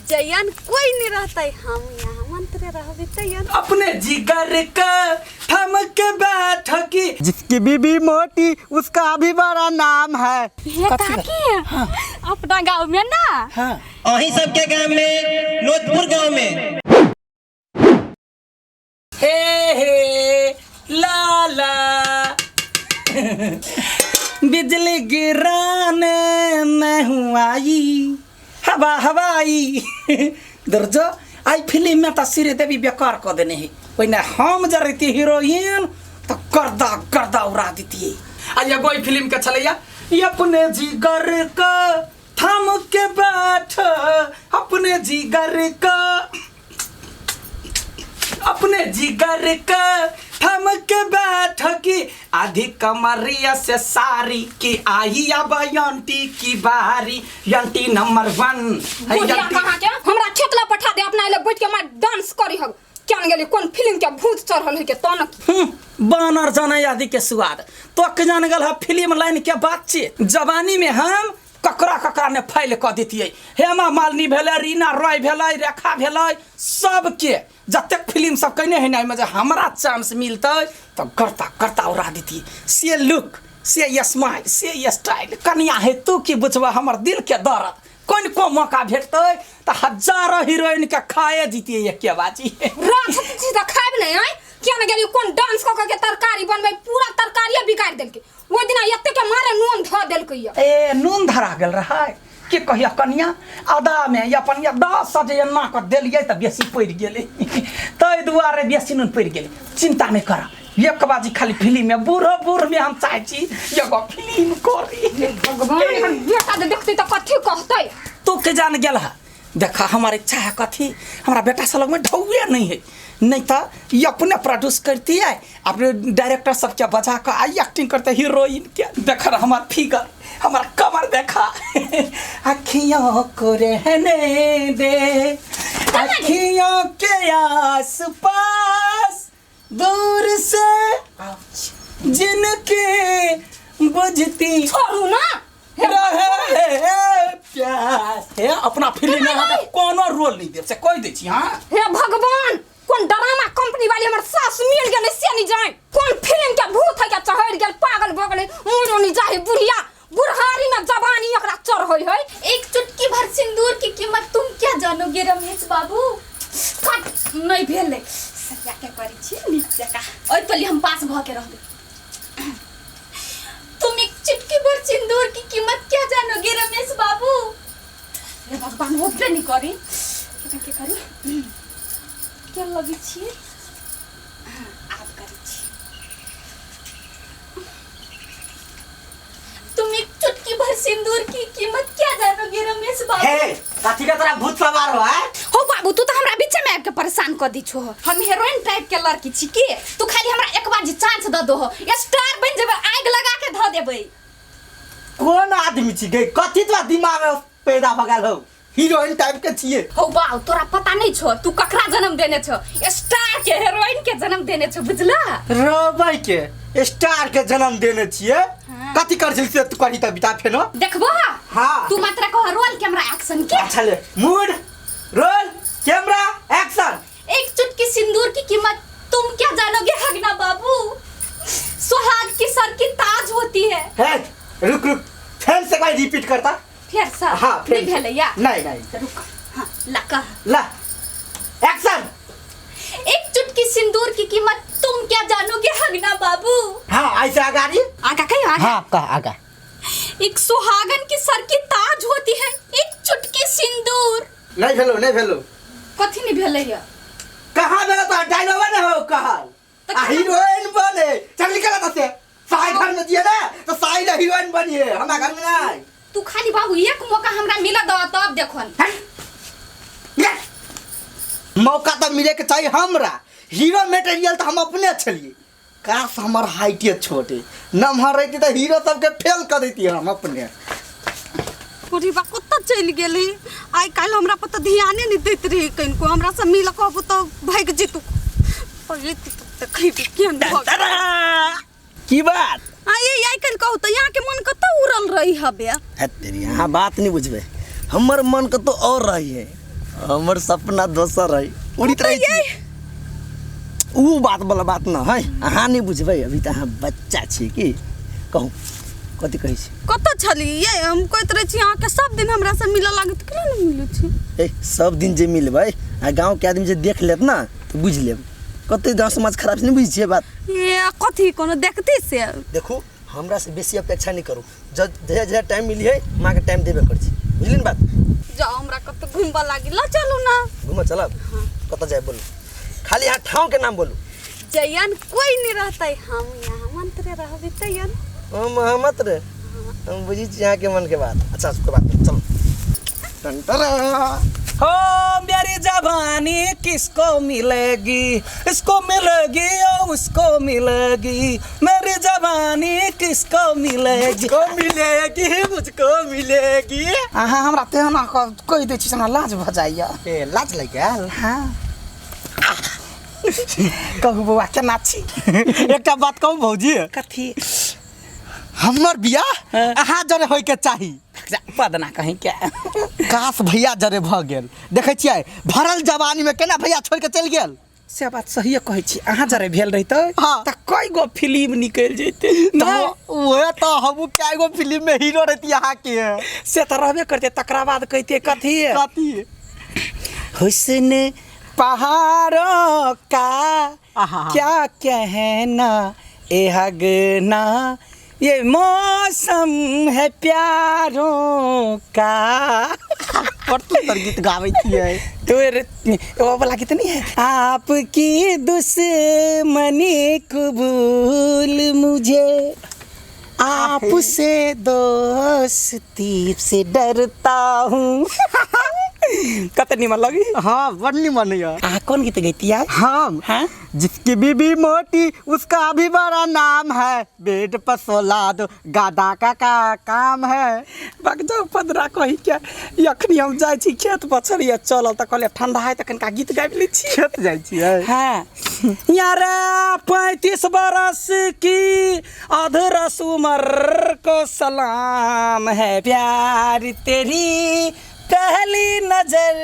जयन कोई नहीं रहते, हम यहाँ मंत्र रहबे तयन। अपने जिगर का थम के बैठ की जिसकी बीबी मोटी उसका भी बड़ा नाम है। हे काकी, अपना गांव में ना। हाँ। अही सबके गांव में, नोतपुर गांव में। हे हे ला ला बिजली गिराने मैं हूँ आई हवा हवाई। दर्जो आई फिल्म में तो श्री देवी बेकार कर देने है। ओहिना हम जे रहती हीरोइन तो गर्दा गर्दा उड़ा देती। आ एगो ई फिल्म के छलैया, अपने जिगर का थम के बैठ, अपने जिगर का, अपने जिगर का थम के बैठ की आधी कमरिया से सारी की आई अब आंटी की बारी, आंटी नंबर 1। है बुढ़िया आंटी। कहाँ के हमरा खेत ला पठा दे, अपना ले बैठ के मार डांस करी हग। क्या न गेली कोन फिल्म के भूत चढ़ल है के तन की। बानर जाने आदि के स्वाद तो के जान गल है फिल्म लाइन के बातचीत। जवानी में हम ककरा ककरा ने फैल क दितियै। हेमा मालिनी भेलै, रीना रॉय भेलै, रेखा भेलै, सबके जतेक फिल्म सब कयने है ना, ओहिमे जे हमरा चांस मिलतै तऽ करता करता उड़ा दितियै। से लुक, से स्माइल, से स्टाइल। कनिया हे तू की बुझबा हमर दिल के दर्द। कोन को मौका भेटतै तऽ हजारों हीरोइन के खाए जितियै एके बाजी। राख छी तऽ खायब नहि आँय। किया ने गेली कोन डांस कऽ कऽ के तरकारी बनबै, पूरा तरकारिये बिगाड़ि देलकै। ओहि दिना एते के मारे नून धऽ देलकै यऽ। ए नून धरा गेल रहै के कहिया कनिया, आदा में या पनिया 10 जे एना कऽ देलियै तऽ बेसी पड़ि गेलै, ताहि दुआरे बेसी नून पड़ि गेलै। चिंता नहि कर, एक बाजी खाली फिल्म में बूढ़ो बूढ़ में हम चाहै छी एगो फिल्म करी। भगवान, एकर बेटा जे देखतै तऽ कथी कहतै? तू के जान गेल है। देखा हमार इच्छा है कथी, हमारा बेटा सब लग में ढौए नहीं है, नहीं तो ये अपने प्रोड्यूस करती है, अपने डायरेक्टर सबके बजा कर आई एक्टिंग करते हीरोइन के। देखा ना हमार फिगर, हमार कमर देखा। अखियों को रहने दे, अखियों के आस पास दूर से जिनके बुझती छोड़ू ना रहे प्यास। हे अपना फिल्म में अहाँके कोनो रोल नहीं देब से कहि दै छी। हाँ हे भगवान, कोन ड्रामा कंपनी वाली हमर सास मिल गेलै से नहीं जाए, कोन फिल्म के भूत है के चढ़ गेल, पागल भऽ गेलै, मुड़ो नहीं जाए बुढ़िया, बुढ़ारी में जवानी एकरा चढ़ै है। एक चुटकी भर सिंदूर की कीमत तुम क्या जानोगे रमेश बाबू? कट नहीं भेलै, सरिया के करै छी नीक जकाँ। ओहि पली हम पास भऽ के रहबै। तुम एक चुटकी भर सिंदूर की कीमत क्या जानोगे रमेश बाबू? हे भगवान, होबे नहीं करी, केना के करी के लगै छी। हाँ, आब करै छी। तुम एक चुटकी भर सिंदूर की कीमत क्या जानोगे रमेश बाबू? हे कथी के तोरा भूत सवार हो है? हो बाबू, तू तो हमरा बीचे में आबि के परेशान कर दी छो। हम हीरोइन टाइप के लड़की छी के, तू खाली हमरा एक बार जे चांस the दो, स्टार बन जेबै, आगि लगा के धऽ देबै। कोन आदमी छी गे, कथी तोरा दिमाग में पैदा भऽ गेल हौ हीरोइन टाइप के छिए? हो बाबू, तोरा पता नहीं छो तू ककरा जन्म देने छो, स्टार के हीरोइन के जन्म देने छो, बुझला? रबै के स्टार के जन्म देने छिए। कथी कर छल से तू करी त बिता फेनो देखबो। हाँ। तू मात्र कह रोल कैमरा एक्शन के। अच्छा ले, मूड रोल कैमरा एक्शन। एक चुटकी सिंदूर की कीमत तुम क्या जानोगे हगना बाबू? सुहाग की सर की ताज होती है। हे रुक रुक, फिर से कोई रिपीट करता फिर से? हाँ, फिर नहीं भेलै या? नहीं नहीं, रुक, हाँ ला कह। ला एक्शन। एक चुटकी सिंदूर की कीमत तुम क्या जानोगे हगना बाबू? हाँ ऐसे आगाड़ी आगा कहियो आगा। हाँ कह आगा। एक सुहागन की सर की ताज होती है, एक चुटकी सिंदूर। नहीं भेलो, नहीं भेलो। कथी नहीं भेलै या? कहाँ भेलो तो डायलॉग नहीं हो कहल। तऽ आ हीरोइन बने चल निकल एतऽ से। साई घर में दिए ना तो साई ना हीरोइन बनिए, हमरा घर में नहीं। तू खाली बाबू एक मौका हमरा मिल दो तब देखन। मौका तो मिले के चाहिए हमरा, हीरो मटेरियल तो हम अपने छलिए। काश हमर हाइटे छोटे नमहर रहती तो हीरो सबके फेल कर देती हम अपने। अरे बा कतऽ चलि गेली, आइ काल्हि हमरा पर तऽ ध्याने नहि दैत रहै कनिको, हमरा से मिल कहबो तऽ भागि जेतौ। पहिले तऽ देखैबे केहन भऽ गेल। की बात? आ ये आइ काल्हि कहू तऽ यहाँ के मन कतऽ उड़ल रही हबे? है तेरी, अहाँ बात नहीं बुझबे, हमर मन कतौ और रही है। हमर सपना दोसर है, उड़ित रहै छी। ऊ बात वाला बात न है, अहाँ नहीं बुझबै, अभी तऽ अहाँ बच्चा छी। की कहू, कथी कहै छी? कतऽ छली ये? हम कहैत रहै छी अहाँके सब दिन हमरा से मिलऽ लागत, केना नहि मिलै छी? ए सब दिन जे मिलबै आ गाँव के आदमी जे देख लेत ना तऽ बुझि लेब। कते गाँव समाज खराब छै, नहि बुझै छियै बात? ये कथी कोनो देखती से? देखू, हमरा से बेसी अपेक्षा नहीं करू। जब जहिया जहिया टाइम मिली है माँ के टाइम देबे करै छी, बुझली ने बात? जाओ, हमरा कतऽ घूमबऽ लागी, लऽ चलू ना। घूमऽ चलब? कतऽ जाय बोलू, खाली अहाँ ठाँव के नाम बोलू। जयन कोई नहीं रहतै, हम यहाँ मंत्रे रहबै तयन। हम मोहम्मद रे, हम बुझी छी अहाँके मन के बात। अच्छा, कोई बात नहीं, चलो। टंटरा। हो मेरी जवानी किसको मिलेगी, इसको मिलेगी ओ उसको मिलेगी, मेरी जवानी किसको मिलेगी। मुझको मिलेगी, मुझको मिलेगी। अहाँ हमरा तेना कहि दै छी से हमरा लाज भऽ जाइए। ए लाज लागि गेल? हाँ, कहू बौआ, केना छी? एकटा बात कहू भौजी? कथी? हमर बियाह अहाँ जरे होय के चाही। पदना कहीं के। काश भैया जरे भऽ गेल। देखै छियै भरल जवानी में केना भैया छोड़ के चलि गेल। से बात सहिए कहै छी, अहाँ जरे भेल रहितै हाँ। तऽ कई गो फिल्म निकलि जैतै। तऽ उहे तऽ हमहूँ कए गो फिल्म में हीरो रहती अहाँ के। से तऽ रहबे करतै, तकरा बाद कहिते कथी? कथी? हुस्न पहाड़ों का आहा। क्या कहना ए हगना, ये मौसम है प्यारों का। बड़ सुंदर गीत गाबै छियै। तो वो वाला गीत नहीं है, आपकी दुश्मनी कबूल मुझे, आपसे दोस्ती से डरता हूँ। कते निमन लगी? हाँ, बड़ निमन यऽ। अहाँ कोन गीत गैतियै? हम? हाँ। जिसकी बीबी मोटी उसका भी बड़ा नाम है, बेड पर सोला दो गादा का काम है। बक जाउ पदरा कही के, अखनी हम जाइ छी खेत पर छलियै चलल तऽ कहलियै ठंडा है तऽ कनिका गीत गाबि लै छी। खेत जाइ छियै? हाँ यार, 35 बरस की अधरस उम्र को सलाम है, प्यार तेरी पहली नजर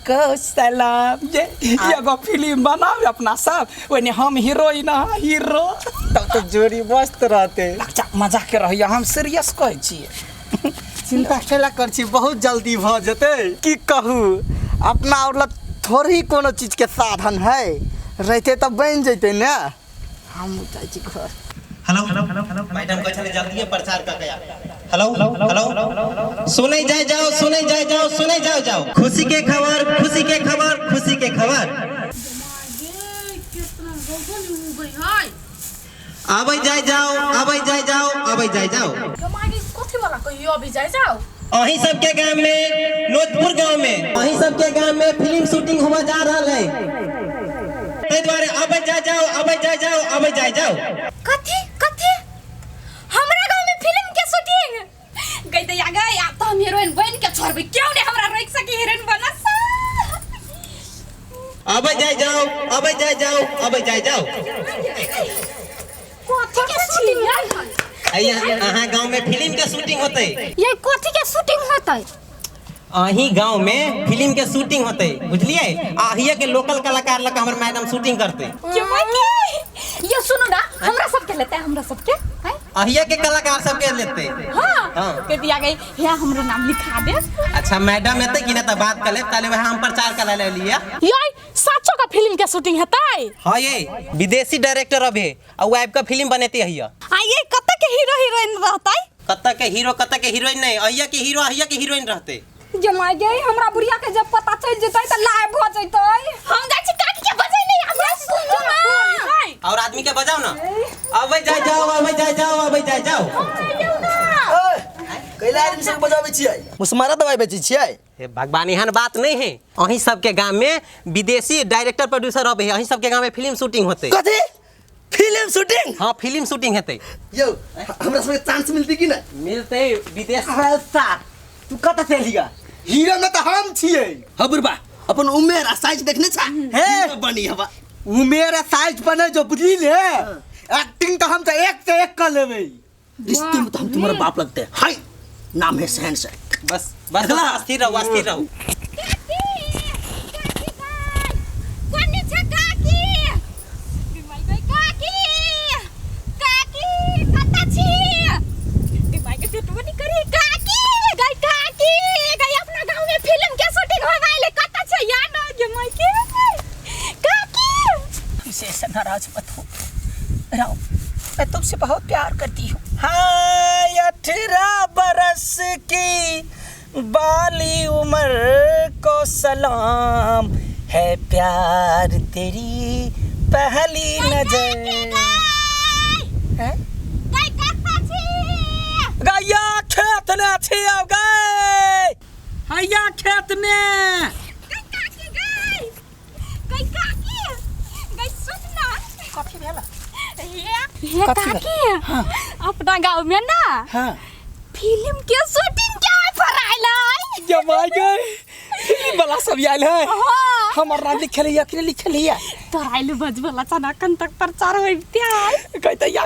को सलाम। ये एगो फिल्म बनावे अपना सब, ओहिने हम हीरोइन अहाँ हीरो। तब तऽ जोड़ी मस्त रहते। अच्छा, मजाक के रहैया, हम सीरियस कहै छियै। चिंता केला कर छी, बहुत जल्दी भऽ जेतै। की कहू, अपना और लग थोड़ी कोनो चीज के साधन है, रहते तऽ बनि जेतै ने। हम जाइ छी घर। हेलो मैडम, कहै छलै जल्दिए प्रचार कऽ के आउ। हेलो हेलो, सुनै जाय जाओ, सुनै जाय जाओ, सुनै जाओ जाओ, खुशी के खबर, खुशी के खबर, खुशी के खबर। आबै जाय जाओ, आबै जाय जाओ, आबै जाय जाओ। कथी वाला कहियो अभी जाय जाओ? अहीं सबके गाम में, नोजपुर गांव में, अहीं सबके गाम में फिल्म शूटिंग होवा जा रहल है, ताहि दुआरे अबै जाय जाओ, अबै जाय जाओ, अबै जाय जाओ। कथी कथी, हमरा गांव में फिल्म के शूटिंग? गई दैया गई, आब तो हम हीरोइन बन के छोड़बै, क्यों नहीं हमरा रोक सकी हीरोइन बना। अबै जाय जाओ, अबै जाय जाओ, अबै जाय जाओ। कथी के शूटिंग है? अहाँ गांव में फिल्म के शूटिंग होतै। ये कथी के शूटिंग होतै? अहीं गांव में फिल्म के शूटिंग होतै, बुझलियै? अहिए के लोकल कलाकार लग हमर मैडम शूटिंग करतै। ये सुनू ना, हमरा सबके लेतै, हमरा सबके हैं? अहिए के कलाकार सबके लेतै। हाँ। हाँ। कह दिया गई या हमरो नाम लिखा दे। अच्छा, मैडम एतै कि नहि तऽ बात कर लेब, ताले वएह हम प्रचार करा ले लिया। ये साचो का फिल्म के शूटिंग हेतै? हाँ, ये विदेशी डायरेक्टर अभी आ उ आबि कऽ फिल्म बनेतै हइया। आ ये कतऽ के हीरो हीरोइन रहतै? कतऽ के हीरो, कतऽ के हीरोइन नहीं, अहिया के हीरो, अहिया के हीरोइन रहतै। जमा गई, हमरा बुढ़िया के जब पता चल जेतै त लाइव भ जेतै। हम जाइ छी काकी के बजै नहीं, हमरा सुनू ना। और आदमी के बजाओ ना। अबै जाय जाओ, अबै जाय जाओ, अबै जाय जाओ। कैला आदमी सब बजाबै छियै? मुसमारा दवाई बेचै छियै? हे भगवान, एहन बात नहीं है। अहीं सबके गांव में विदेशी डायरेक्टर प्रोड्यूसर अबै है, अहीं सबके गांव में फिल्म शूटिंग होतै। कथी फिल्म शूटिंग? हाँ, फिल्म शूटिंग हेतै। यौ, हमरा सबके चांस मिलतै कि नहि? मिलतै विदेश। सार, तू कतऽ से लिया? हीरो में तऽ हम छियै। हाँ बुढ़बा, अपन उमेर आ साइज देखने छा? हे! बनी हवा। उमेर आ साइज बने जो, बुझली ने, एक्टिंग तो हम तो एक से एक कर लेबै। रिश्ते में तो हम तुम्हारा बाप लगते हैं। हाय, नाम है शहनशाह। बस बस, अस्थिर रहो, अस्थिर रहो। नाराज मत हो। राम, मैं तुमसे बहुत प्यार करती हूँ। हाँ, 18 बरस की बाली उम्र को सलाम है, प्यार तेरी पहली नजर हैं? गई कत्ता छी? गैया खेत ने छी आब गए, हैया खेत में। गई काकी, गई गई काकी, गई सुन ना। कथी भेल? हे हे। कथी भेल? काकी, अपना गांव में ना हाँ, फिल्म के शूटिंग के ऑफर आइल है। जमाई गए, फिल्म वाला सब आयल है? हाँ। हमर नाम लिखल है अखने? लिखल है? तोरा आइल बजबला चना कन तक प्रचार होइते। कहते या